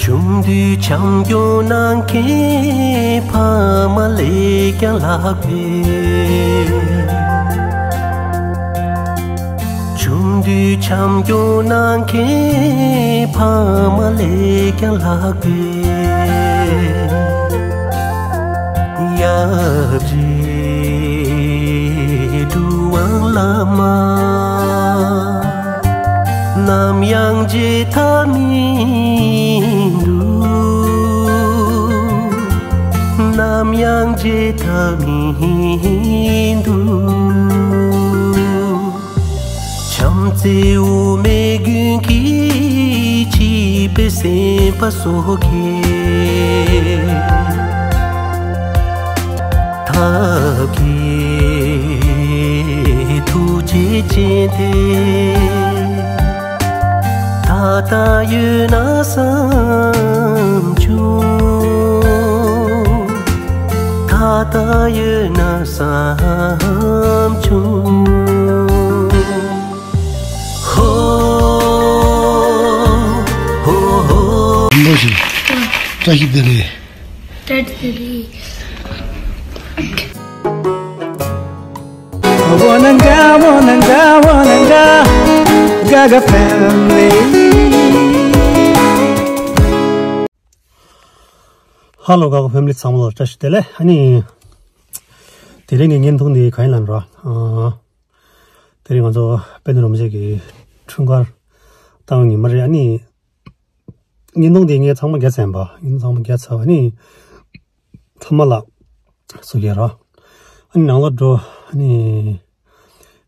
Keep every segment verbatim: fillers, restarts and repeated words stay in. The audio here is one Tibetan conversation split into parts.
ཆུང་དུས་འཆམ་མགྱོགས་གནང་མཁན་ཕ་མ་ལས་ཀྱང་ལྷག་པས། ཆུང་དུས་འཆམ་མགྱོགས་གནང་མཁན་ཕ་མ་ལས་ཀྱང་ལྷག་པས། ཡབ་རྗེ་གྲུབ་དབང་བླ་མ། ནམ་ཡང་བརྗེད་ཐབས་མི་འདུག་ནམ་ཡང་བརྗེད་ཐབས་མི་འདུག་བྱམས་བརྩེའི་འོ་མའི་མགུལ་གྱིས་འཁྱུད་པའི་སེམས་པ་སོ་སྐྱེ། ཐབས་མཁས་ཐུགས་རྗེ་ཅན་དེ། ད་ལྟ་ཡོད་ན་བསམ་བྱུང་། ད་ལྟ་ཡོད་ན་བསམ་བྱུང་། ཧོ། ཧོ་ཧོ། བཀྲ་ཤིས་བདེ་ལེགས། བཀྲ་ཤིས་བདེ་ལེགས། Wananga, wananga, wananga, Gaga family. Hello, Gaga family ཚང་མ་ལ་བཀྲ་ཤིས་བདེ་ལེགས། ཨ་ནི། དེ་རིང་གི་བརྙན་ཐུང་འདི་ག་ཡིན་ལབ་ན། ཨ། དེ་རིང་ང་ཚོ་དཔལ་ལྡན་རིན་པོ་ཆེ་གི་འཁྲུངས་སྐར་བཏང་བའི་ཉིན་མོ་རེད། ཨ་ནི། བརྙན་ཐུང་དེ་ངས་ཚང་མ་བརྒྱབ་ཚར་ཡིན་པ། བརྙན་ཐུང་ཚང་མ་བརྒྱབ་ཚར་བ་ནི། ཚང་མ་ལ་སུ་གས་རོ། ཨ་ནི་ནང་ལ་འགྲོ། ཨ་ནི་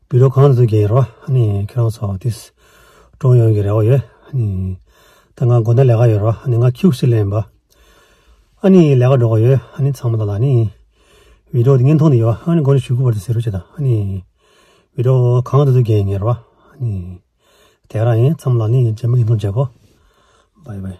བི་ཌིའོ་གང་དུ་གས་རོ། ཨ་ནི་ཁྱེད་རང་ཚོ་དེ་སྤྲོ་ཡོང་གི་རེ་བ་ཡོད། ཨ་ནི་ད་ང་དགོང་དག་ལས་ཀ་ཡོད་རོ། ཨ་ནི་ང་ཁྱུག་ཞིག་ལེན་པ། ཨ་ནི་ལས་ཀ་འགྲོ་གི་ཡོད། ཨ་ནི་ཚང་མ་ལ་ལ་ནི་བི་ཌིའོ་དེ་བརྙན་ཐུང་དེ་ཡོད། ཨ་ནི་མགོ་ནས་ཞུ་དགོས་པ་དེ་ཟེར་རོ་བྱེད་ད། ཨ་ནི་བི་ཌིའོ་གང་དུ་གས་ངེས་རོ། ཨ་ནི། དེ་རང་ཡིན། ཚང་མ་ལ་ནི་རྗེས་མ་ཡིན་ཐུང་བྱེད་གོ། བའི་བའི།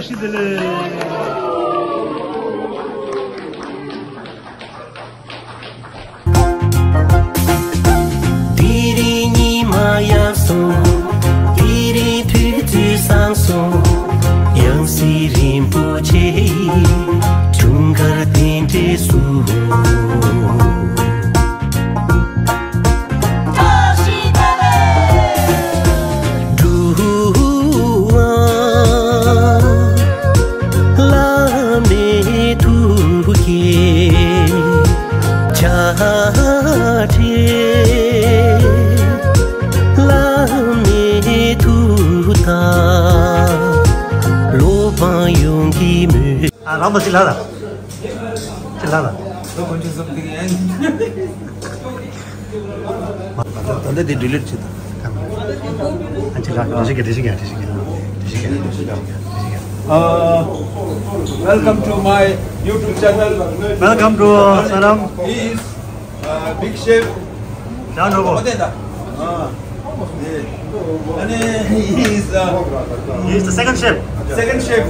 ཕྱི་དེ་ལས། དེ་རིང་ཉི་མ་ཡར་སོང་། དེ་རིང་དུས་ཚོད་སང་སོང་། ཡང་སྲིད་རིན་པོ་ཆེ་ཡི་འཁྲུངས་སྐར་རྟེན་འབྲེལ་སུ། འགྲོ་བ་བླ་མེད་ཐུགས་བསྐྱེད་ཕྱག་འཚལ། བླ་མེད་ཐུགས་དང་སློབ་དཔོན་ཡོངས་ཀྱི་མོས། ཨ། རང་མ་ཅི་ལ་ལ། ཅི་ལ་ལ། ད་ལྟ་དེ་ཌི་ལིཊ་བྱེད་དང་། ཨ། ཅི་ལ་ལ། འགྲེལ་བཤད་རྒྱག་འགྲེལ་བཤད་རྒྱག་འགྲེལ་བཤད་རྒྱག་འགྲེལ་བཤད་རྒྱག་འགྲེལ་བཤད་རྒྱག Uh, welcome to my YouTube channel. Welcome to Salam. He is, uh, big chef. John Robo. Uh, yeah. And he is, uh, he is the second chef. Second chef.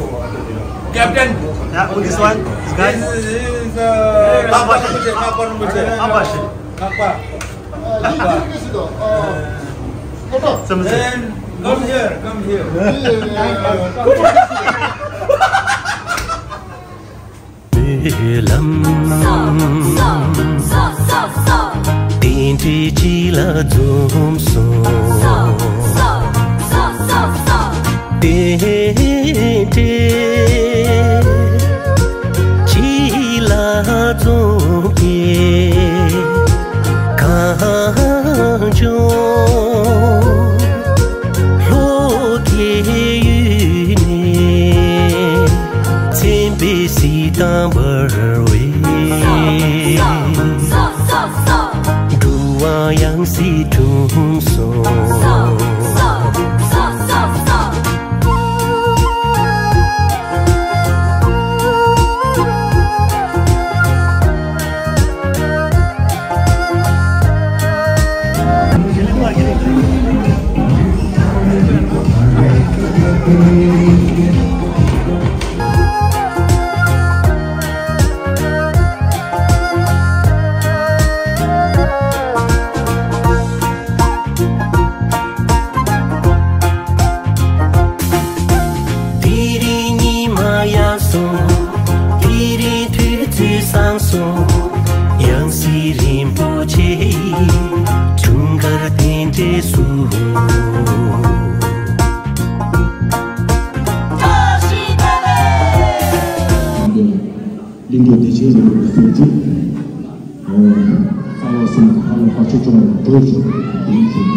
Captain. Yeah, who this one? This guy? This is, this is, uh, Papa Chef. Papa Chef. Papa Chef. Papa. Papa. Then come here, come here. སྨོན་ལམ། རྟེན་འབྲེལ་གཅིག་ལ་འཛོམས་སོང་། རྟེན་འབྲེལ་གཅིག་ལ་འཛོམས་པའི་གངས་ལྗོངས་ལྷོ་ཁའི་ཡུལ་ནས། མཚན་དཔེ་གཟི་མདངས་འབར་བའི་འགྲོ་བ་ཡང་སྲིད་འཁྲུངས་སོང་། དེ་རིང་ཉི་མ་ཡར་སོང་། དེ་རིང་དུས་ཚོད་སང་སོང་། ཡང་སྲིད་རིན་པོ་ཆེ་ཡི་འཁྲུངས་སྐར་རྟེན་འབྲེལ་སུ། གླིང་རྡོ་བདེ་ཆེན་རིན་པོ་ཆེ་གསུང་ཆོས། ཨོ། ས་ལ་སུམ་ཧ་ལ་ཕ་ཆོས་སྐྱོང་བ་གྲོས་ཆོད་པ་དེ་ཡིན་ཞུ་ནས།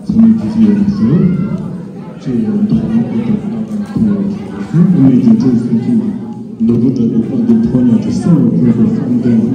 ཚང་མས་ཐུགས་རྗེ་ཆེ་ཞུ། ཅེས་ཡང་མདོ་ལམ་དུ་དང་ལ་དང་ཐུག་ལ་ཞུ། སྐུ་ངལ་རྒྱུན་ཆད་སེམས་ཅན་ལ། ནོར་བུ་འདྲ་བའི་དཔལ་གྱི་ཕོ་ཉ་གི་སེམས་ལ་ཕོག་པའི་བསམ་གཏན་ལ།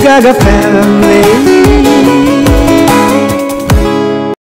Gaga family.